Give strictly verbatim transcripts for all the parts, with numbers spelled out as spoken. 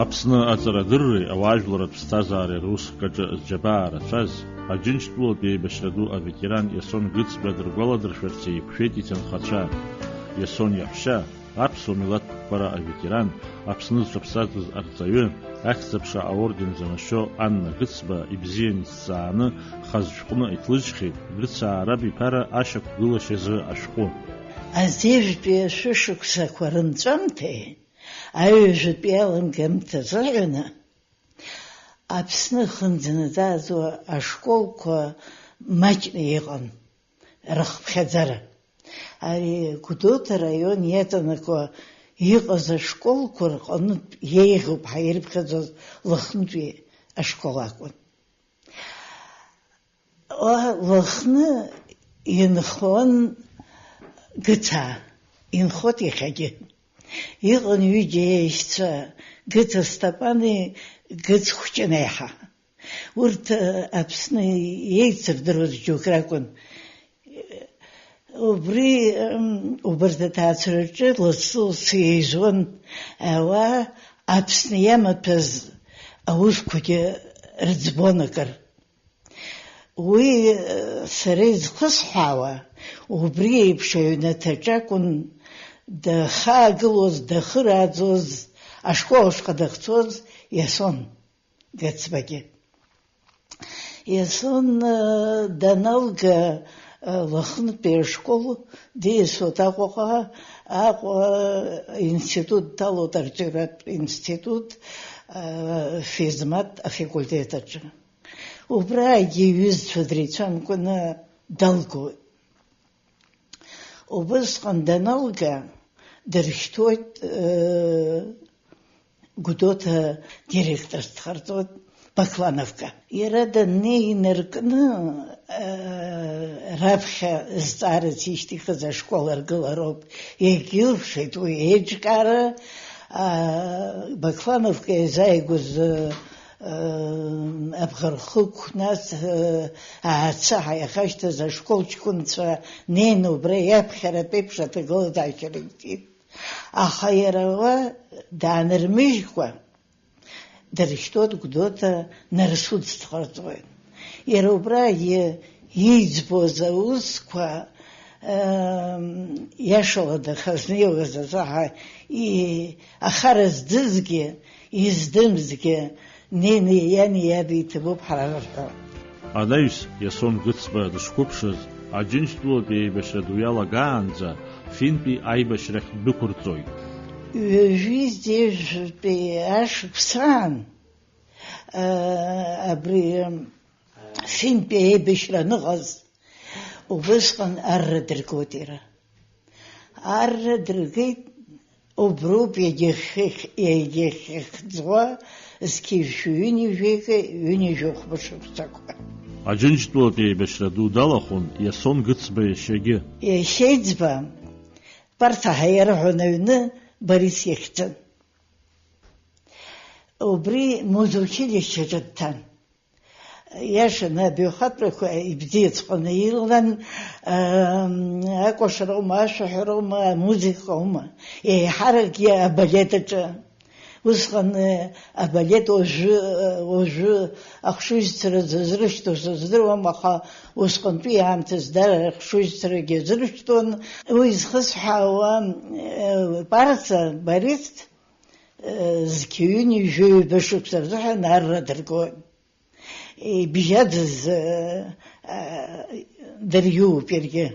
Аԥсны аҵарадырреи ауаажәларратә ԥсҭазаареи русхк аҿы зџьабаа рацәаз, Аџьынџьтәылатә еибашьра ду аветеран Иасон Гыцба дыргәаладыршәарц еиқәшәеит иҭынхацәа. Иасон иаҳәшьа, аԥсуа милаҭтә қәԥара аветеран, Аԥсны зҽаԥсазтәыз арҵаҩы, Ахьӡ-аԥша аорден занашьо Анна Гыцба ибзиан ицҵааны хаз шәҟәны иҭлыжьхьеит, Гыцаа раб иԥара ашьақәгылашьазы ашәҟәы. Азежәтәи ашәышықәсақәа рынҵәамҭеи аҩажәатәи аламгамҭа азыҳәаны Аԥсны ахынӡанаӡааӡоу ашколқәа маҷны иҟан рыхԥхьаӡара. Ари Гәдоуҭа араион иаҵанакуа иҟаз ашколқәа рҟынтә иеиӷьуп ҳәа ирыԥхьаӡоз Лыхнытәи ашкол акәын. Лыхны инхон Гыцаа, инхоит иахьагьы. Иҟан ҩыџьа еишьцәа, Гыц Астапани Гыц Хәҷанеиҳа. Урҭ, э, Аԥсны еицырдыруаз џьоук ракәын. Убри, м, убарҭ аҭаацәараҿы лассы-лассы еизуан ауаа, Аԥсны иамаҭәаз аусқәагьы рыӡбон акыр. Уи, э, сара изхысҳәаауа, убри еиԥш аҩнаҭаҿы акәын дахаагылоз, дахырааӡоз, ашкол ашҟа дахьцоз Иасон Гыцбагьы. Иасон, э, даналга, э, Лыхнытәи ашкол диасуеит Аҟәаҟа, Аҟәа институт далоуп, арҵаҩратә институт, э, физмат афакультет аҿы. Убраагьы иҩызцәа дреицәамкәаны далгоит. Убысҟан даналга, дыршьҭуеит, э, Гәдоуҭа директорс дҟарҵоит, Баклановка. Иара даннеи инаркны, э, раԥхьа зҵаарас ишьҭихыз ашкол аргылароуп. Иагьылшеит уи еиҿкаара, а, Баклановка иазааигәаз, э, э, абӷархықә, нас, э, аацы ҳәа иахашьҭаз ашкол ҷкәынцәа неины убра иаԥхьаратә еиԥш аҭагылазаашьа рыгӡеит. Аха иара уа даанырмыжькәа, дыршьҭуеит Гәдоуҭа Нарсуд дҟарҵоит. Иара убра и-, иӡбоз аусқәа, ем, иашала дахазнеиуаз азы ҳа-, и-, ахара здызгьы, издымзгьы, неины иани иаби иҭабуп ҳара рҳәо. Анаҩс Иасон Гыцба дышқәыԥшыз, Аџьынџьтәылатәи еибашьра ду иалагаанӡа, финтәи аибашьрахь ддәықәырҵоит. Ҩажәи зежәтәи ашықәсаан, э, абри, э, финтәи аибашьра аныҟаз, убысҟан арра дыргоит иара. Арра дыргеит, уброуп иагьахьых-, иагьахьыхьӡуа зқьи жәшәи ҩынҩажәи ҩынҩажәи хәба шықәсақәа. Аџьынџьтәылатәи еибашьра ду далахәын Иасон Гыцба иашьагьы. Иашьеиҵба Парҭа ҳәа иарҳәон аҩны Борис ихьӡын. Убри музучилищеҿы дҭан. Иашаны абаҩхатәрақәа ибзиаҵәҟьаны илан, ам, акәашароума, ашәаҳәароума, амузыкоума, еиҳаракгьы абалет аҿы. Усҟан, э, абалет уажәы, э, уажәы ахшыҩзцара зазрышьҭоу сыздыруам, аха усҟантәи аамҭазы даара ахшыҩзцарагьы азрышьҭуан. Уи зхысҳәаауа, э, Парса Борис, э, зқьи ҩынҩажәи ҩба шықәса рзыҳәан арра дыргоит. Ибжьаӡыз, э, э, дырҩуп иаргьы.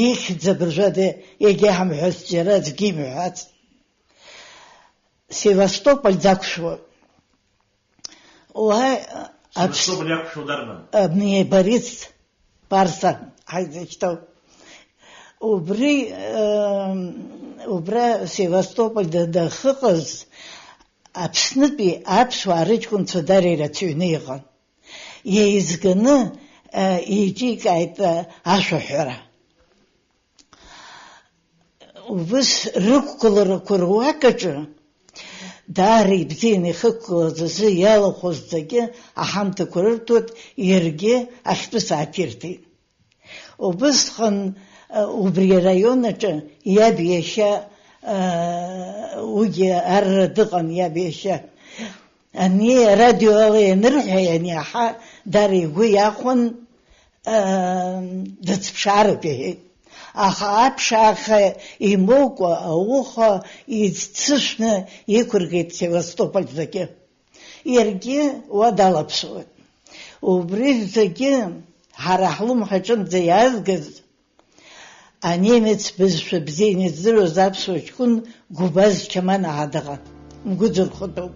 Ихьӡ абыржәада иагьаҳамҳәац, џьара аӡәгьы имҳәац. Севастополь дақәшәоит. Уа, аԥс-, Севастополь иақәшәо дарбан? Абни Борис Парса ҳаизышьҭоу. Убри, э, убра Севастополь да-, дахьыҟаз, Аԥснытәи аԥсуаа рыҷкәынцәа дара ирацәаҩны иҟан. Еизганы, э, еиҿикааит, э, ашәаҳәара. Убыс рықәгыларақәа руак аҿы даара ибзианы ихықәгылаз азы иалахәыз зегьы аҳамҭақәа рырҭоит, иаргьы ахьтәы сааҭирҭеит. Убысҟан, э, убри араион аҿы иаб иашьа, э, уигьы арра дыҟан, иаб иашьа. Ани арадио ала ианырҳәа, ианиаҳа, дара игәы иахәан, аа, дыцԥшаароуп иҳәеит. Аха аԥшааха имоукәа ауха иццышәны иқәыргеит Севастополь зегьы. Иаргьы уа далаԥшуеит. Убри зегьы ҳара ҳлымҳаҿынӡа иаазгаз, анемец бызшәа бзианы издыруаз аԥсуа ҷкәын Гәбаз Чаманаа дыҟан. Мгәыӡырхәатәуп.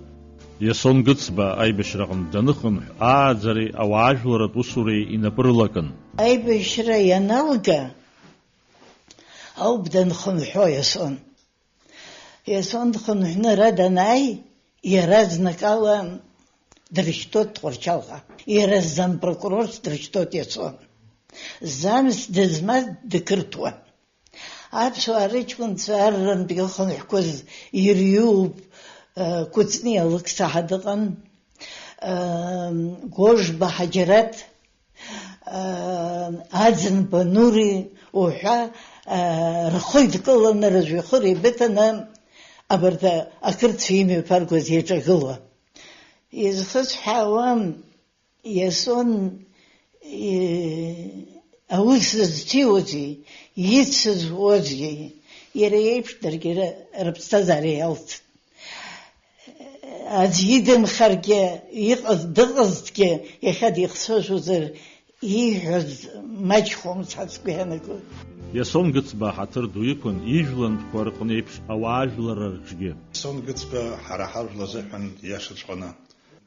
Иасон Гыцба аибашьраҟны даныхынҳә, ааӡареи ауаажәларратә усуреи инапы рылакын. Аибашьра ианалга ауп данхынҳәуа Иасон. Иасон дхынҳәны ара данааи, иаразнакала дрышьҭоит Тҟәарчалҟа. Иара зампрокурорс дрышьҭоит Иасон. Замс дызмаз дықырҭуан. Аԥсуаа рыҷкәынцәа аррантәи ихынҳәқәаз ирҩуп, э, Кәыҵниа Алықьса ҳа дыҟан, э, Гожба Ҳаџьараҭ, Аӡынба Нури уҳәа, рхы идкыланы, рыжәҩахыр еибыҭаны, абарҭ ақырҭцәа имҩаԥаргоз еиҿагыло. Изхысҳәаауам, Иасон, и-, аус зҭиуази, ицызуази, иара иеиԥш даргьы р-, рыԥсҭазаара иалҵит. Аӡә идымхаргьы, иҟаз, дыҟазҭгьы, иахьа дихцәажәозар, ииҳәаз маҷхом, сара сгәы иаанагоит. Иасон Гыцба ҳаҭыр ду иқәын ижәлантәқәа рҟны еиԥш ауаажәларра рҿгьы. Иасон Гыцба ҳара ҳажәла азыҳәан иашаҵәҟьаны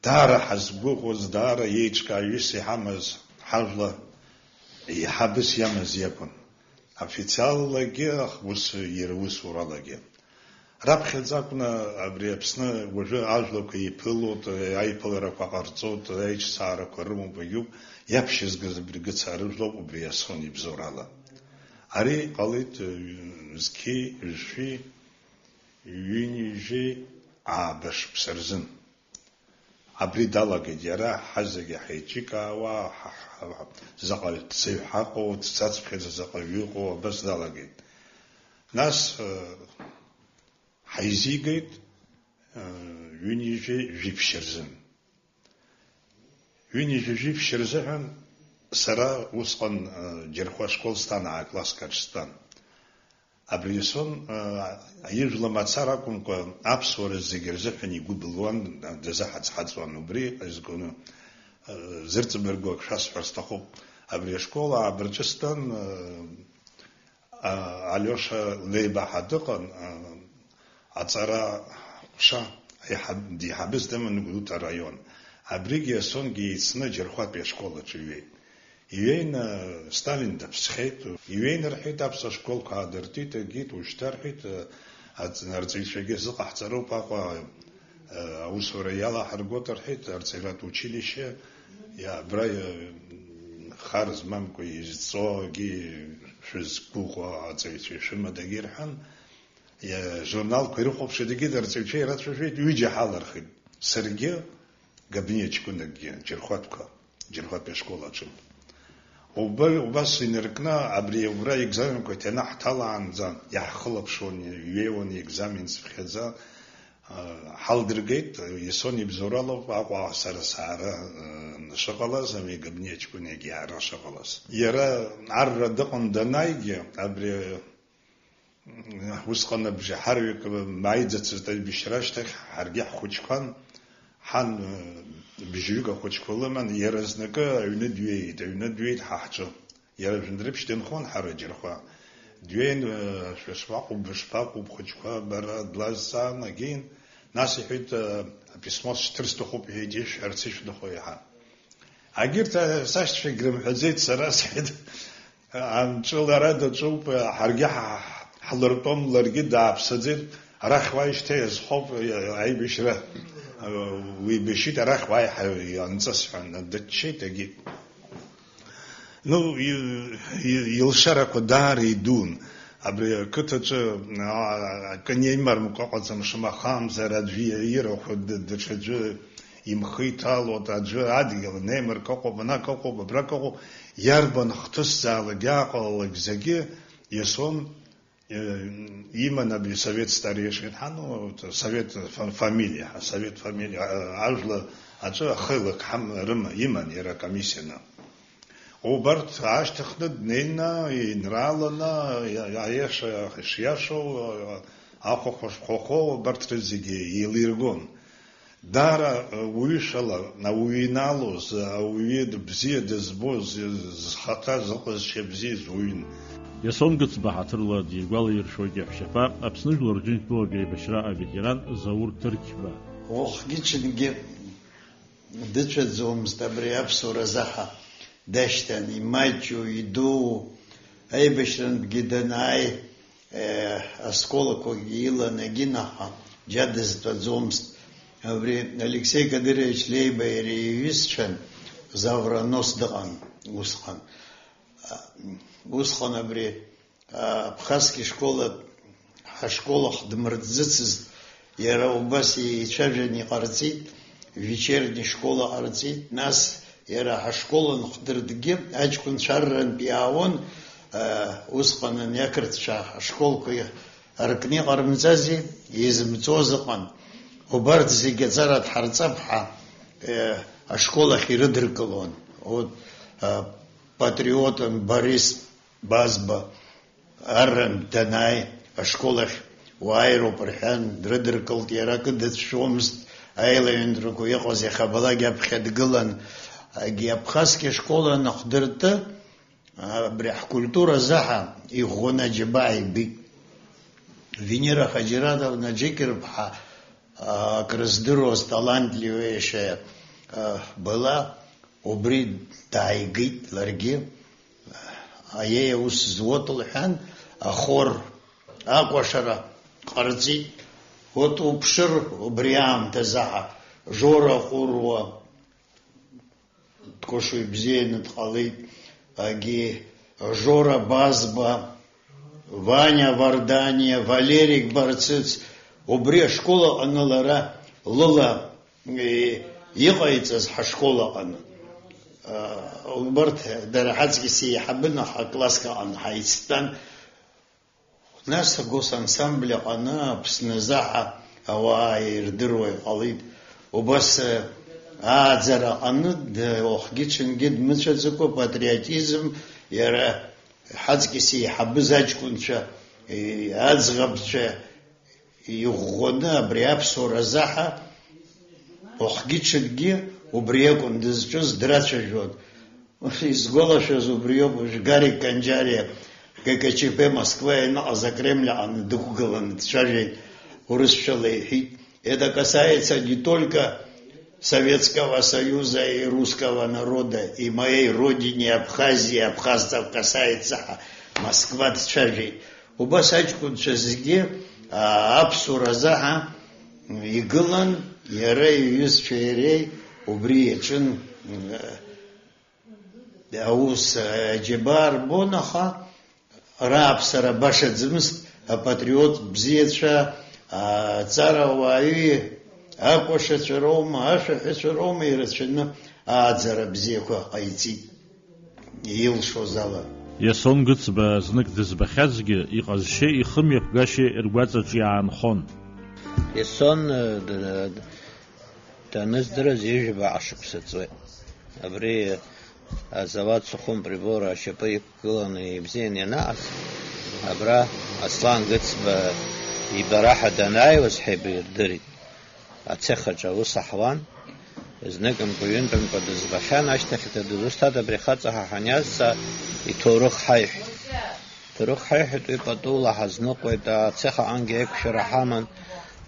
даара ҳазгәыӷуаз, даара еиҿкааҩыс иҳамаз ҳажәла еиҳабыс иамаз иакәын. Официаллагьы, ус, иара усуралагьы. Раԥхьаӡа акәны абри Аԥсны уажәы ажәлақәа еиԥылоит, аиԥыларақәа ҟарҵоит, аиҿцаарақәа рымоуп, егьуп, иаԥшьызгаз абри Гыцаа рыжәлоуп убри Иасон ибзоурала. Ари ҟалеит, ҩ-, зқьи, жәшәи, ҩынҩажәи ааба шықәса рзын. Абри далагеит иара, ҳазегьы ҳаиҿикаауа, ҳа, ҳа, ҳа, заҟа ӡыҩ ҳаҟоу, дцацыԥхьаӡа заҟаҩы иҟоу, абас далагеит. Нас, э, ҳаизигеит, э, ҩынҩажәи жәиԥшь рзын. Ҩынҩажәи жәиԥшь рзыҳәан сара усҟан, э, Џьырхәа ашкол сҭан, аа-класск аҿы стәан. Абри Иасон, аа, ижәла мацара акәымкәа, аԥсуара зегьы рзыҳәан игәы былуан, дазыҳаҵҳаҵуан. Убри изкуны, аа, зырҵабыргу ак шәасҳәар сҭахуп. Абри ашкол аабырҿыстәан, аа, Алиоша Леибаҳа дыҟан, аа, аҵара ҟәша аиҳаб-, деиҳабыс дыман Гәдоуҭа араион. Абригьы Иасонгьы еицны Џьырхәатәи ашкол аҿы иҩеит. Иҩеины, Сталин даԥсхьеит, иҩеины рҳәеит, аԥсуа школқәа аадыртит, егьит, ушьҭа рҳәеит, аҵ-, арҵаҩцәагьы зыҟаҳҵароуп Аҟәа, аусура иалаҳаргоит рҳәеит, арҵаҩратә училище, иа-, абра, иа-, хар змамкәа изҵогьы шәызқәыӷәӷәо аҵаҩцәа ишәымадагьы рҳәан, иа-, журналқәа ирыхәаԥшит, егьит, арҵаҩцәа ирацәажәеит, ҩыџьа ҳалархеит, саргьы, Габниа ҷкәынакгьы, Џьырхәатәқәа, Џьырхәатәи ашкол аҿы. Уба-, убас инаркны, абри убра аекзаменқәа иҭанаҳҭалаанӡа иаҳхылаԥшуан, иҩеиуан аекзамен цыԥхьаӡа, а, ҳалдыргеит, Иасон ибзоуралоуп Аҟәа сара саара, а, шыҟалаз, ами Габниа ҷкәынагьы аара шыҟалаз. Иара арра дыҟан данааигьы, абри Усҟан абжеиҳараҩык мааиӡацызт аибашьра ашьҭахь, ҳаргьы ҳхәыҷқәан, ҳан, бжьҩык ахәыҷқәа лыман, иара знакы аҩны дҩеит, аҩны дҩеит ҳа ҳҿы. Иара жәындәрыԥшь дынхон ҳара Џьырхәа. Дҩеин, шәа шԥаҟоу, бышԥаҟоу, бхәыҷқәа, бара, длазҵаан, агьин, нас иҳәеит, аписмо сшьҭыр сҭахуп, иҳәеит, ишәҳәарц ишәҭаху иаҳа. Агьырҭ, сашьцәагь рымҳәаӡеит, сара сҳәеит, амҿы лара даҿуп, ҳаргьы ҳа-, ҳлыртәом, ларгьы дааԥсаӡеит, арахь уааижьҭеи азхоуп, аибашьра, уеибашьит, арахь уааи ҳәа анҵы сҳәан, дыччеит, агьи. Ну, и-, и-, илшарақәа даара идун. Абри ақыҭаҿы, а, акы неимармкәа ыҟаӡам, шамахамзар аӡәы ирахәы д-, даҽаӡәы имхы иҭалоит, аӡәы адгьыл неимарк ыҟоуп, анак ыҟоуп, абрак ыҟоуп, иарбан хҭысзаалак иааҟалалак зегьы Иасон Иман абри совет старейшин, ҳану, совет фа-, фамилиа, асовет фамилиа, а-, ажәла аҿы ахы лакҳам рыма, иман иара акомиссианы. Убарҭ аашьҭыхны днеины, инраланы, иа-, аиаша шиашоу, ахәахәа шхәахәоу, убарҭ рызегьы еилиргон. Даара, уҩышәала, ауаҩы иналоз, ауаҩы бзиа дызбоз, зхаҭа зыҟазшьа бзиаз уаҩын. Иасон Гыцба ҳаҭырла дигәалаиршәоит иаҳәшьаԥа, Аԥсны Жәлар Рџьынџьтәылатә еибашьра аветеран Заур Ҭырқьба. Уахгьы-ҽынгьы дыцәаӡомызт абри аԥсуара заҳа дашьҭан, имаҷу, идуу, аибашьрантәгьы данааи, Э, асколақәагьы илан егьинаҳа џьа дызтәаӡомызт. Абри Алексеи Кадырович Леиба иара иҩызцәан Завранос дыҟан усҟан. Усҟан абри, а, Абхазски школа, ҳашкол ахь дмырӡыцызт, иара убас еицәажәан иҟарҵеит, вечерни школа ҟарҵеит, нас иара ҳашкол анхдыртгьы аҷкәынцәа аррантә иаауан, а, усҟан ани ақырҭцәа ашколқәа аркны иҟарымҵази, изымҵоз ыҟан. Убарҭ зегьы аҵара дҳарҵап ҳәа, э, ашкол ахь ирыдыркылон. Урҭ, э, патриотын Борис Базба аррантә данааи, ашкол ахь уааироуп рҳәан, дрыдыркылт, иара акы дацәшәомызт, аилаҩынтрақәа иҟаз иахьабалак аԥхьа дгылан, егьи Абхазски ашкол анахдыртты, Абри ҳкультура азаҳа иӷәӷәаны аџьабаа ибеит. Венера Хаџьаратовна Џьыкыр-ԥҳа, а, акрыздыруаз талантливейшая, а, была, убри дааигеит ларгьы. Аиеи аус зуоуп лҳәан, ахор акәашара ҟарҵеит. Урҭ уԥшыр, убри аамҭазаҳа Жора Ҟәыруа, дкәашо ибзианы дҟалеит, егьи Жора Базба, Ваниа Варданиа, Валерик Барцыц, убри ашкол аҟны лара лыла, е, иҟаиҵаз ҳашкол аҟны. А, убарҭ дара ҳаҵкьыс еиҳабын, аха акласск аҟны ҳаицтәан. Нас агосансамбль аҟны Аԥсны азаҳа ауаа ирдыруа иҟалеит. Убас, э, ааӡара аҟны д-, уахгьы-ҽынгьы дмыцәаӡакәа патриотизм, иара ҳаҵкьыс еиҳабыз аҷкәынцәа, э, аӡӷабцәа иӷәӷәаны абри аԥсуара азаҳа уахгьы-ҽынгьы убри акәын дызҿыз, драцәажәон. Исгәалашәаз убриоуп, уажә Гарик Канџьариа Г К Ч П Москва ианыҟаз Акремль аҟны дықәгыланы дцәажәеит, урысшәала иҳәит. Это касается не только Советского Союза и русского народа, и моей родине Абхазии, абхазцев касается ҳәа Москва дцәажәеит. Убас аҷкәынцәа зегьы, аа, аԥсуара азаҳа игылан, иара иҩызцәеи иареи убри иаҿын, Аус, э, аџьабаа рбон, аха рааԥсара башаӡамызт, апатриот бзиацәа, аҵарауааҩи, акәашацәа роума, ашәаҳәацәа роума ирацәаны ааӡара бзиақәа ҟаиҵеит, илшоз ала. Иасон Гыцба знык дызбахьазгьы, иҟазшьеи ихымҩаԥгашьеи ргәаҵаҿ иаанхон. Иасон, э, д-, д-, даныздырыз ҩажәа баҟа шықәса ҵуеит. Абри азауад Сухум Прибор ашьапы иқәгыланы ибзиан ианаҟаз, абра Аслан Гыцба ибара ҳәа данааиуаз ҳаибадырдырит. Ацех аҿы аус аҳуан. Зныкымкәа-ҩынтәымкәа дызбахьан, ашьҭахь дадузусҭад абри ахаҵа ҳа ҳаниазҵаа, иҭоурых ҳаиҳәеит. Ҭоурых ҳаиҳәеит, уи патула ҳазныҟәеит, ацех аҟынгьы аиқәшәара ҳаман.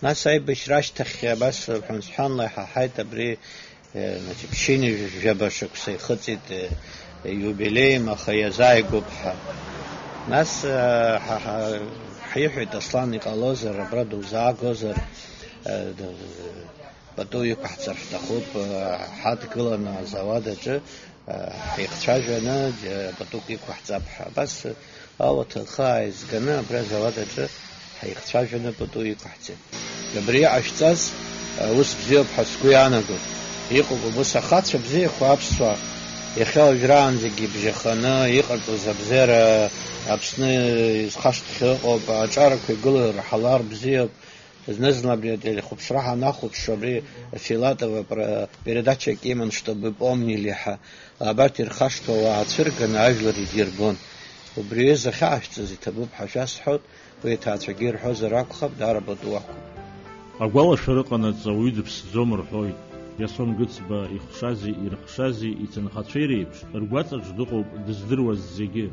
Нас аибашьра ашьҭахьгьы абас ҳәансҳәанла иҳаҳаит абри, э, значит, ԥшьынҩажәаба шықәса ихыҵит, э, иубилеим, аха иазааигәоуп ҳәа. Нас, э, ҳа, ҳа, ҳиҳәеит, Аслан, иҟалозар, абра дузаагозар, э, д-, пату иқәаҳҵар ҳҭахуп, э, ҳадгыланы азауад аҿы, э, ҳаихцәажәаны, э, патук иқәаҳҵап ҳәа. Абас, э, ауаҭәа ахы ааизганы абра азауад аҿы ҳаихцәажәаны пату иқәаҳҵеит. Абри иҟашәҵаз, э, ус бзиоуп ҳәа сгәы иаанагоит. Иҟоуп убас ахацәа бзиақәа аԥсуаа, иахьа уажәраанӡагьы ибжьаханы иҟарҵоз абзиара Аԥсны изхашҭхьоу ыҟоуп, аҿарақәа игылоу ирҳалар бзиоуп. Зны-зынла абри ателехәаԥшра ҳанахәаԥш, абри Филатов апра-, передачак иман, чтобы помнили ҳәа. Абарҭ ирхашҭуа уаа цәырганы ажәлар идирбон. Убри аҩыза ахьаашәҵаз иҭабуп ҳәа шәасҳәоит, уи аҭаацәагьы ирҳәозар акәхап, даара пату ақәуп. Агәалашәара ыҟанаҵ ауаҩы дыԥсӡом рҳәоит. Иасон Гыцба ихшази ирыхшази иҭынхацәеи реиԥш, ргәаҵаҿ дыҟоуп дыздыруаз зегьы.